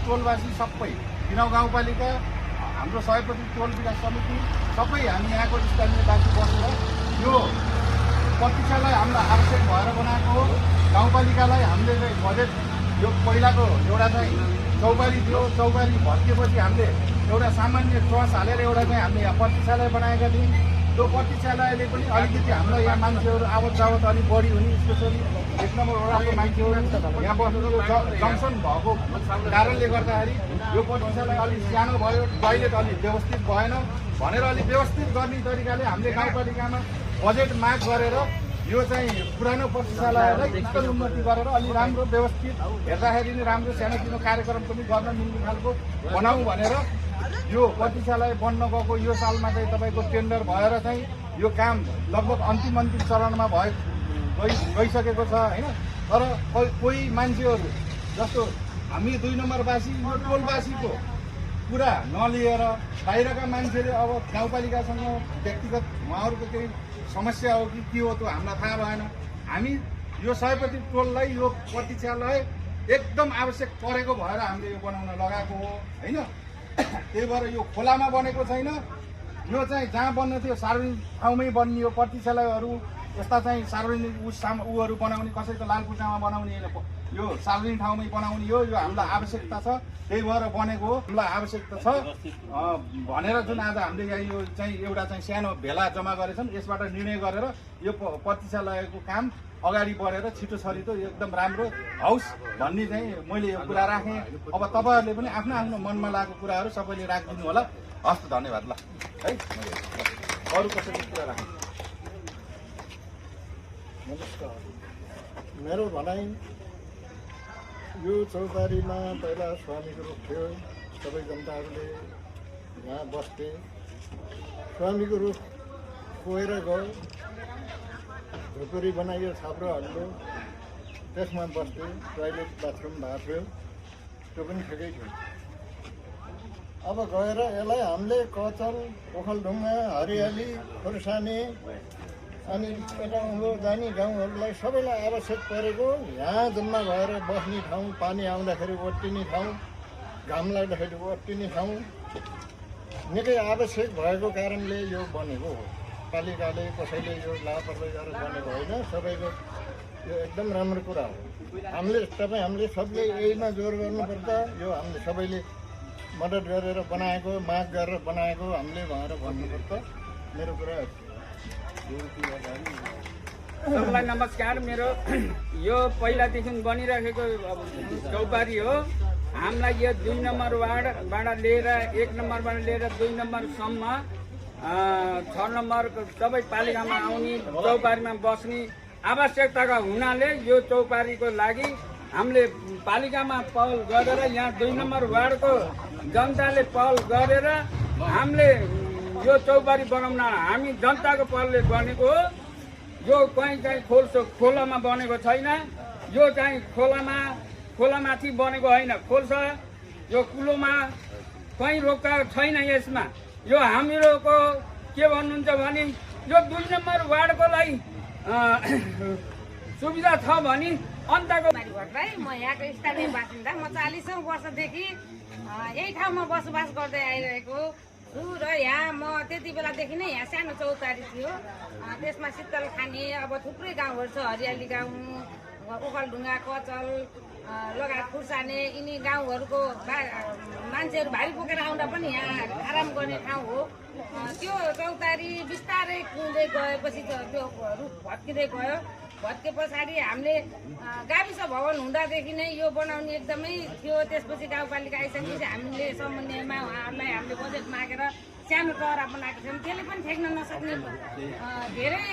टोलवासी सबै किनौँ गाउँपालिका हाम्रो सयपत्री टोल विकास समिति सबै हामी यहाँको स्थानीयवासी बसेर यो प्रतीक्षालाई हामीलाई आवश्यक भएर बनाएको हो। गाउँपालिकालाई हामीले चाहिँ बजेट यो पहिलाको एउटा चाहिँ चौबारी थियो, चौबारी भत्किएपछि हामीले एउटा सामान्य ट्रस हालेर एउटा चाहिँ हामीले यहाँ प्रतीक्षालय बनाएका थियौँ। त्यो प्रतीक्षालयले पनि अलिकति हामीलाई यहाँ मान्छेहरू आवत जावत अलिक बढी हुने, स्पेसली 1 नम्बर वडाको मान्छेहरू यहाँ बस्नु जङ्सन भएको कारणले गर्दाखेरि यो प्रतीक्षालय अलिक सानो भयो, टोइलेट अलिक व्यवस्थित भएन भनेर अलिक व्यवस्थित गर्ने तरिकाले हामीले गाउँपालिकामा बजेट माग गरेर यो चाहिँ पुरानो प्रतीक्षालयलाई स्थल उन्नति गरेर अलि राम्रो व्यवस्थित हेर्दाखेरि नै राम्रो सानोतिनो कार्यक्रम पनि गर्न मिल्ने खालको बनाऊँ भनेर यो प्रतीक्षालय बन्न गएको यो सालमा चाहिँ तपाईँको टेन्डर भएर चाहिँ यो काम लगभग अन्तिम चरणमा गइसकेको छ होइन। तर कोही मान्छेहरू जस्तो हामी 2 नम्बरवासी यो टोलवासीको कुरा नलिएर बाहिरका मान्छेले अब गाउँपालिकासँग व्यक्तिगत उहाँहरूको केही समस्या हो कि के हो त्यो हामीलाई थाहा भएन। हामी यो सयपत्री टोललाई यो प्रतीक्षालय एकदम आवश्यक परेको भएर हामीले यो बनाउन लगाएको हो होइन। त्यही भएर यो खोलामा बनेको छैन, यो चाहिँ जहाँ बन्ने थियो सार्वजनिक ठाउँमै बन्ने हो। प्रतीक्षालयहरू यस्ता चाहिँ सार्वजनिक उहरू बनाउने, कसैको लालकुचामा बनाउने होइन, यो सार्वजनिक ठाउँमै बनाउने हो। यो हामीलाई आवश्यकता छ, त्यही भएर बनेको हो। हामीलाई आवश्यकता छ भनेर जुन आज हामीले यहाँ यो चाहिँ एउटा चाहिँ सानो भेला जम्मा गरेछौँ, यसबाट निर्णय गरेर यो प्रतीक्षालयको काम अगाडि बढेर छिटो छरिटो एकदम राम्रो होस् भन्ने चाहिँ मैले यो कुरा राखेँ। अब तपाईँहरूले पनि आफ्नो आफ्नो मनमा लागेको कुराहरू सबैले राखिदिनु होला। हस् त, धन्यवाद ल है। अरू कसैको कुरा राख्नु? नमस्कार, मेरो भनाइ यो चौतारीमा पहिला स्वामीको रुख थियो, सबै जनताहरूले यहाँ बस्थे। स्वामीको रुख कोएर गयो, झोपडी बनाइयो, छाप्रो हाल्यो, त्यसमा बस्थे। टोइलेट बाथरुम भएको थियो, त्यो पनि ठिकै थियो। अब गएर यसलाई हामीले कचल, ओखलढुङ्गा, हरियाली, खोर्सानी अनि यता उँभो जाने गाउँहरूलाई सबैलाई आवश्यक परेको यहाँ जम्मा भएर बस्ने ठाउँ, पानी आउँदाखेरि ओर्टिने ठाउँ, घाम लाग्दाखेरि ओर्टिने ठाउँ निकै आवश्यक भएको कारणले यो बनेको हो। पालिकाले कसैले यो लापरवाही गरेर बनेको होइन, सबैको यो एकदम राम्रो कुरा हो। हामीले सबले यहीमा जोर गर्नुपर्छ। यो हामीले सबैले मद्दत गरेर बनाएको, माग गरेर बनाएको हामीले भनेर भन्नुपर्छ। मेरो कुरा सबलाई नमस्कार। मेरो यो पहिलादेखि बनिराखेको चौबारी हो। हामीलाई यो 2 नम्बर वार्डबाट लिएर 1 नम्बरबाट लिएर 2 नम्बरसम्म 6 नम्बर सबै पालिकामा आउने, चौबारीमा बस्ने आवश्यकताका हुनाले यो चौबारीको लागि हामीले पालिकामा पहल गरेर यहाँ 2 नम्बर वार्डको जनताले पहल गरेर हामीले यो चौबारी बनाउन हामी जनताको पहलले बनेको हो। यो कहीँ खोलामा बनेको छैन, यो चाहिँ खोलामाथि बनेको होइन, खोल्सा यो कुलोमा कहीँ रोक्का छैन। यसमा यो हामीहरूको के भन्नुहुन्छ भने यो 2 नम्बर वार्डको लागि सुविधा छ भने अन्तको म यहाँको स्थानीय बासिन्दा। म 40औं वर्षदेखि यही ठाउँमा बसोबास गर्दै आइरहेको छु र यहाँ म त्यति बेलादेखि नै यहाँ सानो चौतारी थियो, त्यसमा शीतल खाने अब थुप्रै गाउँहरू छ, हरियाली गाउँ, ओखलढुङ्गा, कचल लगायत खुर्साने, यिनी गाउँहरूको मान्छेहरू भारी बोकेर आउँदा पनि यहाँ आराम गर्ने ठाउँ हो। त्यो चौतारी बिस्तारै कुँदै गएपछि त्यो रुख भत्किँदै गयो। भत्के पछाडि हामीले गाविस भवन हुँदादेखि नै यो बनाउने एकदमै थियो। त्यसपछि गाउँपालिका आइसकेपछि हामीले समन्वयमा उहाँहरूलाई हामीले बजेट मागेर सानो टहरा बनाएको थियौँ। त्यसले पनि ठेक्न नसक्ने धेरै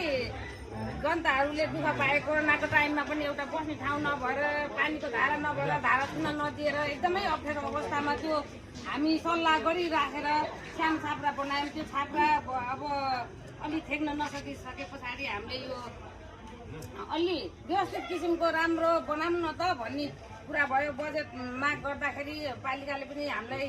जनताहरूले दुःख पाए। कोरोनाको टाइममा पनि एउटा बस्ने ठाउँ नभएर, पानीको धारा नभएर, धारा छुन नदिएर एकदमै अप्ठ्यारो अवस्थामा त्यो हामी सल्लाह गरिराखेर सानो छाप्रा बनायौँ। त्यो छाप्रा अब अलि ठेक्न नसकिसके पछाडि हामीले यो अलि व्यवस्थित किसिमको राम्रो बनाउनु न त भन्ने कुरा भयो। बजेट माग गर्दाखेरि पालिकाले पनि हामीलाई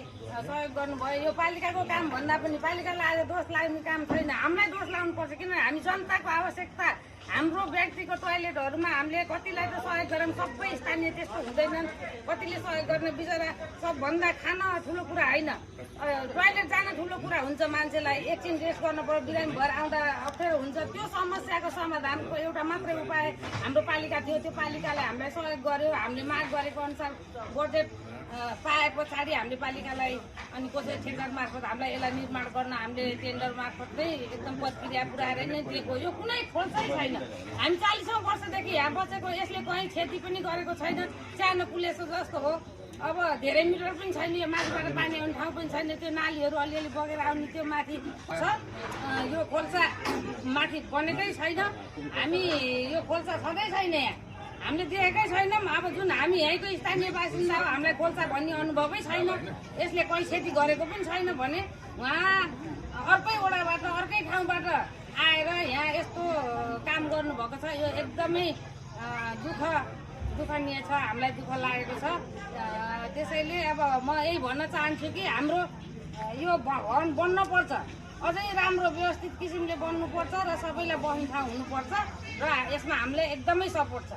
सहयोग गर्नुभयो। यो पालिकाको काम भन्दा पनि पालिकालाई आज दोष लाग्ने काम छैन, हामीलाई दोष लाग्नुपर्छ। किनभने हामी जनताको आवश्यकता हाम्रो व्यक्तिको टोयलेटहरूमा हामीले कतिलाई त सहयोग गरौँ, सबै स्थानीय त्यस्तो हुँदैनन्। कतिले सहयोग गर्ने बिचरा सबभन्दा खान ठुलो कुरा होइन, टोयलेट जान ठुलो कुरा हुन्छ। मान्छेलाई एकछिन रेस्ट गर्नु पर्यो, बिरामी भएर आउँदा अप्ठ्यारो हुन्छ। त्यो समस्याको समाधानको एउटा मात्रै उपाय हाम्रो पालिका थियो। त्यो पालिकाले हामीलाई सहयोग गर्यो। हामीले माग गरेको अनुसार बजेट पाए पछाडि हामीले पालिकालाई अनि कसै ठेकेदार मार्फत हामीलाई यसलाई निर्माण गर्न हामीले टेन्डर मार्फत नै एकदम प्रक्रिया पुऱ्याएर नै दिएको। यो कुनै खोल्छै छैन। हामी 40औं वर्षदेखि यहाँ बसेको, यसले कहीँ क्षति पनि गरेको छैन। सानो पुलेसो जस्तो हो। अब धेरै मिटर पनि छैन, यो माथिबाट पानी आउने ठाउँ पनि छैन। त्यो नालीहरू अलिअलि बगेर आउने त्यो माथि छ। यो खोल्सा माथि बनेकै छैन। हामी यो खोल्सा छँदै छैन यहाँ, हामीले देखेकै छैनौँ। अब जुन हामी यहीँको स्थानीय बासिन्दा हो, हामीलाई खोल्सा भन्ने अनुभवै छैन। यसले कहीँ क्षति गरेको पनि छैन भने उहाँ अर्कै वडाबाट अर्कै ठाउँबाट आएर यहाँ यस्तो काम गर्नुभएको छ। यो एकदमै दुःखनीय छ, हामीलाई दुःख लागेको छ। त्यसैले अब म यही भन्न चाहन्छु कि हाम्रो यो भवन बन्नुपर्छ, अझै राम्रो व्यवस्थित किसिमले बन्नुपर्छ र सबैलाई बस्ने ठाउँ हुनुपर्छ र यसमा हामीलाई एकदमै सपोर्ट छ।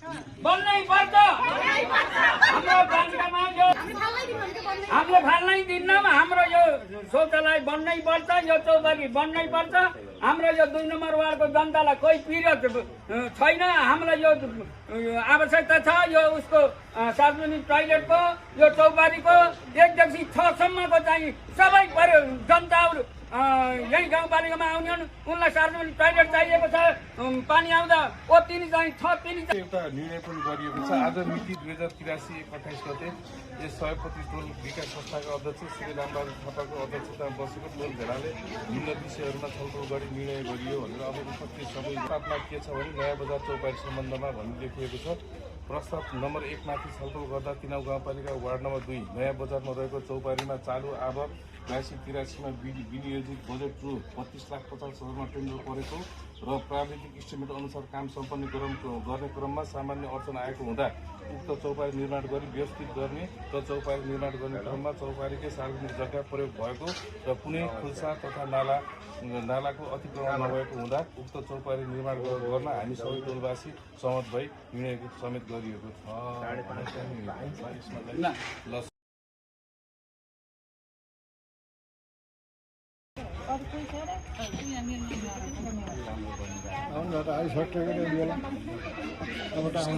बन्नै पर्छ। हाम्रो पालिकामा यो हामीले फाल्नै दिन्नौँ। हाम्रो यो शौचालय बन्नै पर्छ, यो चौबारी बन्नै पर्छ। हाम्रो यो 2 नम्बर वार्डको जनतालाई कोही पिरियड छैन। हामीलाई यो आवश्यकता छ, यो उसको सार्वजनिक टोयलेटको, यो चौबारीको 1 देखि 6 सम्मको चाहिँ सबै जनताहरू यही गाउँपालिकामा आउने हुन्। उनलाई सार्वजनिक टोयलेट चाहिएको छ। पानी आउँदा ओत्तिनी चाहिँ छ तिनी। एउटा निर्णय पनि गरिएको छ। आज मिति 2083 1/28 गते यस सयपत्री टोल विकास संस्थाका अध्यक्ष श्री रामबहादुर थापाको अध्यक्षतामा बसेको टोल भेलाले विभिन्न विषयहरूमा छलफल गरी निर्णय गरियो भनेर अब उपस्थित सबै प्रस्तावमा के छ भने नयाँ बजार चौपारी सम्बन्धमा भनी लेखिएको छ। प्रस्ताव नम्बर 1 माथि छलफल गर्दा तिनाउ गाउँपालिका वार्ड नम्बर 2 नयाँ बजारमा रहेको चौपारीमा चालु आवक 8283 मा विनियोजित बजेट रु 32,50,000 टेन्डर परेको र प्राविधिक इस्टिमेट अनुसार काम सम्पन्न गर्ने क्रममा सामान्य अडचन आएको हुँदा उक्त चौपारी निर्माण गरी व्यवस्थित गर्ने र चौपारी निर्माण गर्ने क्रममा चौपारीकै सार्वजनिक जग्गा प्रयोग भएको र कुनै खुल्सा तथा नालाको अतिक्रमण नभएको हुँदा उक्त चौपारी निर्माण गर्न हामी सबै टोलवासी सहमत भई निर्णय समेत गरिएको छ। आइसकेको